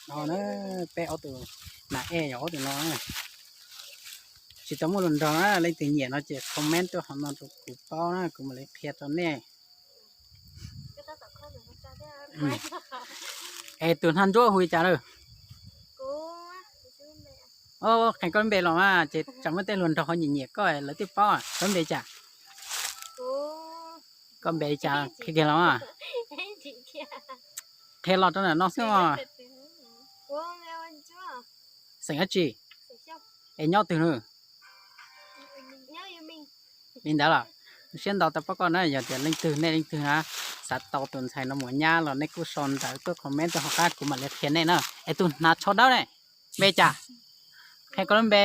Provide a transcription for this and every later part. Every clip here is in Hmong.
No na, peb ob tug nas ej yog ob tug no. Tsis tau muaj hluas nraug na, leej twg nyiam no ces comment tuaj hauv no rau kuv paub na, kuv mam li qhia rau nej. Es tus hnav ntsuab hu li cas lawm? Qhia koj lub npe los mas ces tsam muaj tej hluas nraug ho nyiam nyiam koj lawv twb paub. Koj npe cas? Koj npe li cas qhia kiag los mas. Qhia los rau ntawm no xwb os. Xeem dab tsi? Es nyob twg na? Li ntawd los, siab ntau tau paub koj na, yog tias leej twg nej leej twg na xav tau tus ntxhais no mus nyab los nej kuj sau ntawv tuaj comment rau hauv qab kuv mam li qhia nej na. Es tus hnav tsho dawb ne, npe cas? Qhia koj lub npe.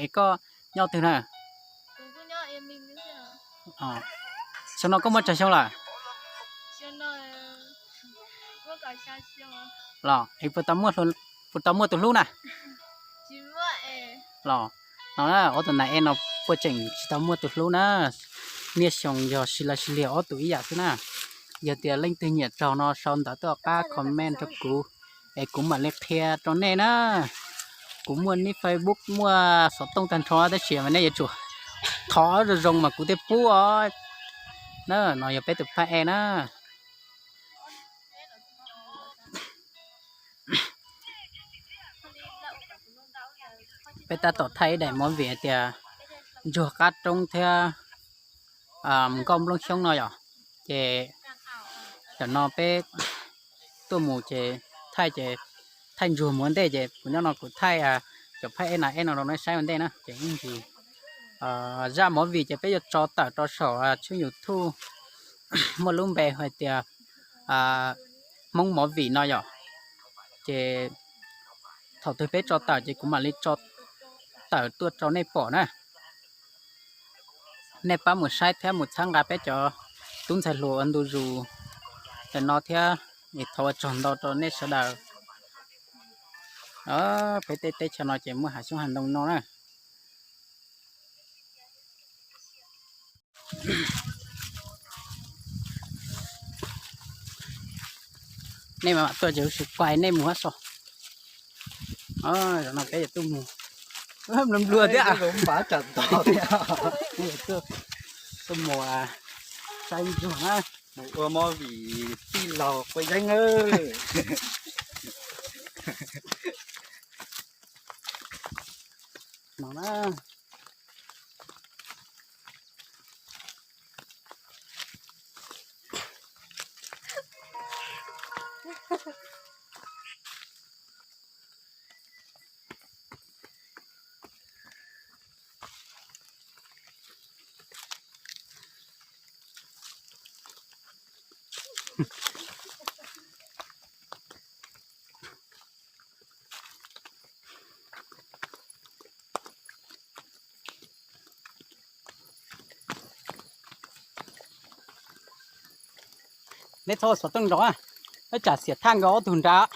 Es koj nyob twg na? Xyoo no koj muaj tsawg xyoo lawm? Los es puas tau muaj tus hlub na? Los no, ob tug nas ej no puas tseem tsis tau muaj tus hlub na. Niaj xyoo yog sis las sis liag ob tug ib yam xwb na. Yog tias leej twg nyiam raug no sau ntawv tuaj qab comment rau kuv, es kuv mam li qhia rau nej na. Kuv muaj nick Facebook muaj xov tooj tag nrho tab sis mas nej yuav tsum thov zoo zoo mas kuv thiaj pub os. Na, no yog peb tus phab ej na. Peb tab tom thaij ib daim movie hais tias ntsuag qab roob thiab nkauj nplooj xyoob no yom. Ces tam no peb tuaj mus ces thaij ces thaij ntsuag mus ua ntej ces kuv nyob no kuv thaij cov phab ej nas ej no rau nej saib ua ntej na. Ces ib ntsis zaj movie ces peb yuav tso tawm rau saum tshooj YouTube muaj lub npe hais tias Hmoob Movie no yom. Ces thaum twg peb tso tawm ces kuv mam li tso tawm tuaj rau nej pom na. Nej pab mus saib thiab mus txhawb nqa peb cov tub ntxhais hluas ua ntu zus ntawm no thiab. Es thov ua tsaug ntau rau nej sawv daws. Peb tej teb chaws no ces muaj hav xyoob hav ntoo no na. Nej mam tuaj ces kuv sim kuaj nej mus hab so. Zaum no peb yuav tuaj mus, nplua nplua thiab, tuaj mus saib ntsuag na, mus ua movie tij laug quay yeeb. No na. Nej txhob xov tooj nrov, ib tsam xiam thaj nkaus ob tug nrad.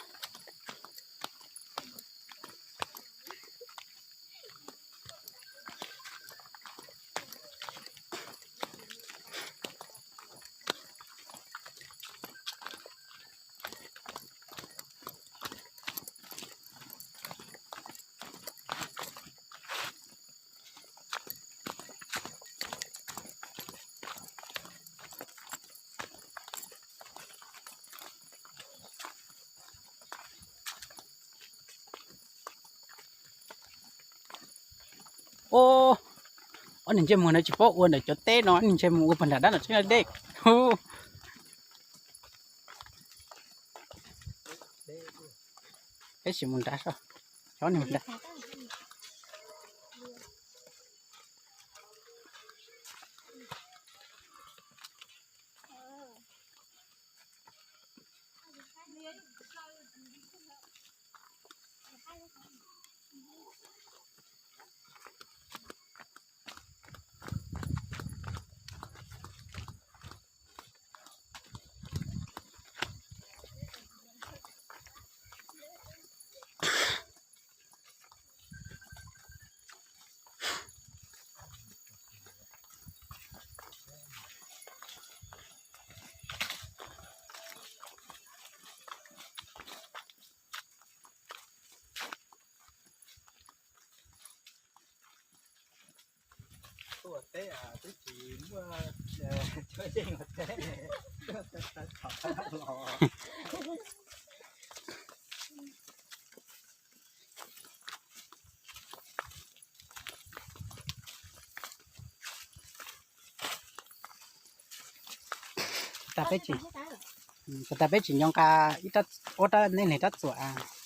Ob niag ntsej muag no tsis paub ua ntawm cov teb no, ob niag ntsej muag ua pag nram dab no tseeb dej. Peb sim mus nrad so, ob niag mus nrad. Teb twb tsis muaj cuab yeej ua teb, los. Tag peb tsis, tag peb tsis nco nqa ib rab, ua rab, nej hliv rab txuas a.